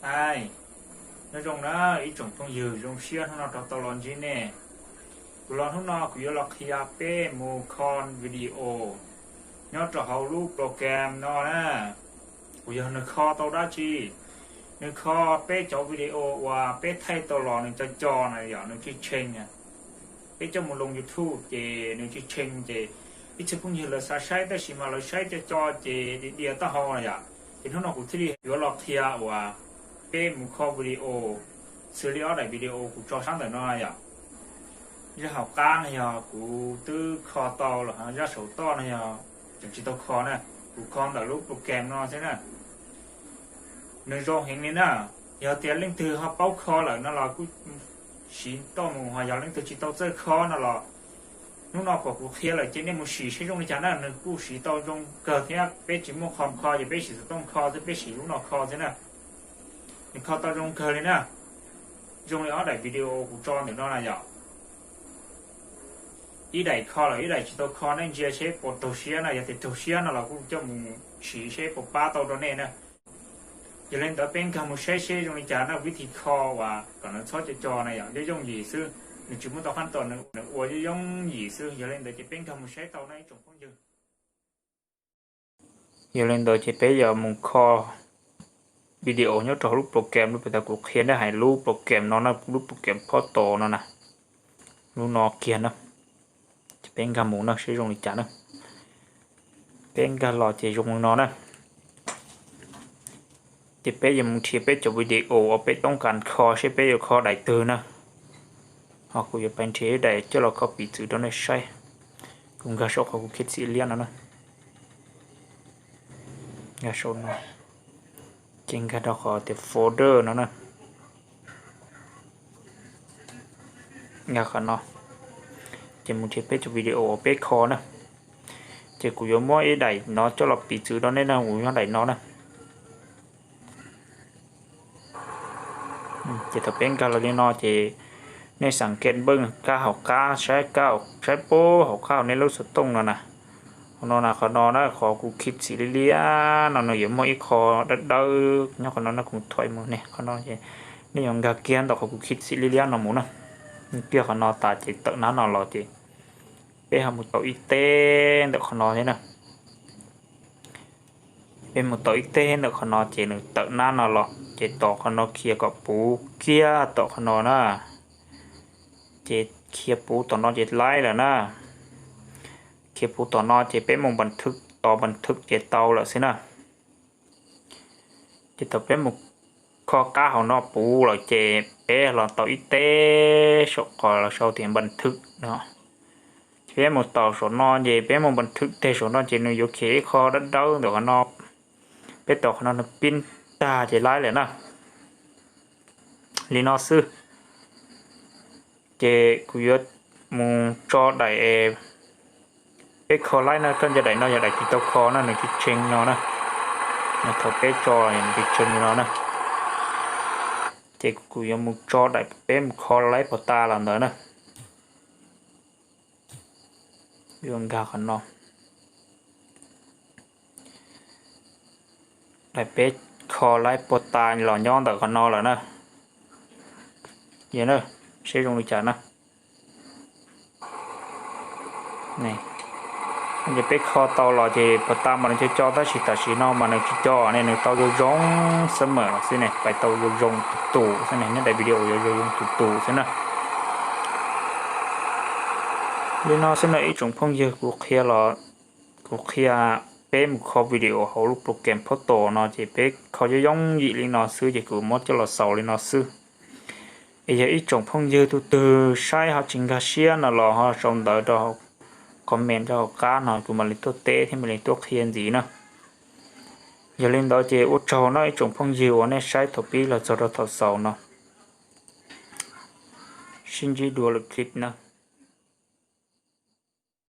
Ai, nyob zoo na ib tsoom phooj ywg, zoo siab hnub no rov tau los ntsib nej. Kuv los hnub no kuv yuav los qhia peb mus kho video nyob rau hauv lub program no na. Kuv yog nws kho tau dab tsi? Nws kho peb cov video uas peb thaij tau los nws co co na yom, nws tsis tshee. Peb coj mus loo YouTube ces nws tsis tshee ces ib txhia phooj ywg lawv xav saib tab sis mas lawv saib co co ces diam diam taub hau na yom. Ces hnub no kuv thiaj li yuav los qhia uas peb mus kho video, xws li ob daim video kuv tso sab ntawm no yom. Zaj hauv qab no yog kuv twb kho tau los, zaj saum toj no yog tseem tsis tau kho na, kuv kho ntawm lub program no xwb na. Nws zoo heev li na, yog tias leej twg ho paub kho lawm no los kuj siv tau mus, ho yog leej twg tsis tau txawj kho no los hnub no pom kuv qhia lawm ces nej mus sim saib zoo li cas na, nws kuj siv tau zoo kawg thiab. Peb tsis muaj qhov kho ces peb siv xov tooj kho xwb, peb siv lub no kho xwb na. Nws kho tau zoo kawg li na, zoo li ob daim video kuv tso ntawm no na yom. Ib daim kho lawm ib daim tsis tau kho, nej ntsia seb puas raug siab na, yog tias raug siab no los kuj coj mus siv seb puas pab tau rau nej na. Yog li ntawd peb nkag mus saib seb zoo li cas na, vib thi kho uas kom nws txhob co co na yom, yooj yooj yim xwb, nws tsis muaj tau qhab tos, nws ua yooj yooj yim xwb. Yog li ntawd ces peb nkag mus saib tau na ib tsoom phooj ywg. Yog li ntawd ces peb yuav mus kho video nyob rau hauv lub program, lub pem tas kuv qhia nej hais lub program no na, lub program Photo no na, lub no kiag na. Ces peb nkag mus na seb zoo li cas na. Peb nkag los ces zoo li no na. Ces peb yuav mus nrhiav peb cov video uas peb toob kas kho seb peb yuav kho daim twg na. Ho kuv yuav pais nrhiav ib daim coj los kho piv txwv rau nej saib. Kuv nkag saum qhov kuv khij xim liab no na. Nkag saum no, ces nkag rau qhov tias folder no na. Nkag qhov no, ces mus nrhiav peb cov video uas peb kho na. Ces kuv yuav muab ib daim no coj los piv txwv rau nej na, kuv nyob daim no na. Ces thaum peb nkag los li no ces nej xav kev npej kab hauv qab, saib kab, saib puag hauv qab hauv nej lub xov tooj no na. Qhov no na, qhov no na, qhov kuv khij xim liab liab no nws yuav muaj ib qho dawb dawb nyob qhov no na, kuv thuam mus ne, qhov no ces nej yuav nkag kiag ntawm qhov kuv khij xim liab liab no mus na. Kiag qhov no tas ces tawm nab no los ces peb ho mus tau ib teb ntawm qhov no thiab na. Peb mus tau ib teb ntawm qhov no ces nws tawm nab no los ces tos qhov no khiav kom puv kiag tom qhov no na. Ces khiav puv tom no ces laib lawm na. Khiav puv tom no ces peb mus npas thwm, tos npas thwm ces tau lawm xwb na. Ces thaum peb mus kho qab hauv no puv lawm ces peb los tau ib teb saum qhov los sau tias npas thwm no. Ces peb mus tau saum no ces peb mus npas thwm teg saum no ces nws yuav khiav ib qho dawb dawb ntawm qhov no. Peb tos qhov no nws pib tag ces laib lawm na. Li no xwb. Ces kuv yuav mus tso daim peb kho laib na, koj nco daim no yog daim tsis tau kho na, nws tsis tshee no na. Nws thaum peb tso nws tsis tshee li no na. Ces kuv yuav mus tso daim peb mus kho laib pos tas los ntawd na. Yuav nkag qhov no. Daim peb kho laib pos tas los nyob ntawm qhov no lawm na. Yog na, seb zoo li cas na. Ces peb kho tau los ces pos tas mas nws co co tab sis tam sim no mas nws tsis co ne, nws tau zoo zoo xab mem los xwb ne, pais tau zoo zoo tus tus xwb ne, nyob daim video yuav zoo zoo tus tus xwb na. Li no xwb na ib tsoom phooj ywg, kuv qhia los, kuv qhia peb mus kho video hauv lub program Photo no ces peb kho yooj yooj yim li no xwb ces kuv muab coj los xaus li no xwb. Es yog ib tsoom phooj ywg tus twg saib ho tsis nkag siab no los ho sau ntawv rau comment rau hauv qab no kuv mam li tuaj teb thiab mam li tuaj qhia ntxiv na. Yog li ntawd ces ua tsaug no ib tsoom phooj ywg uas nej saib thaum pib los txog rau thaum xaus no. Sib ntsib dua lwm clip na.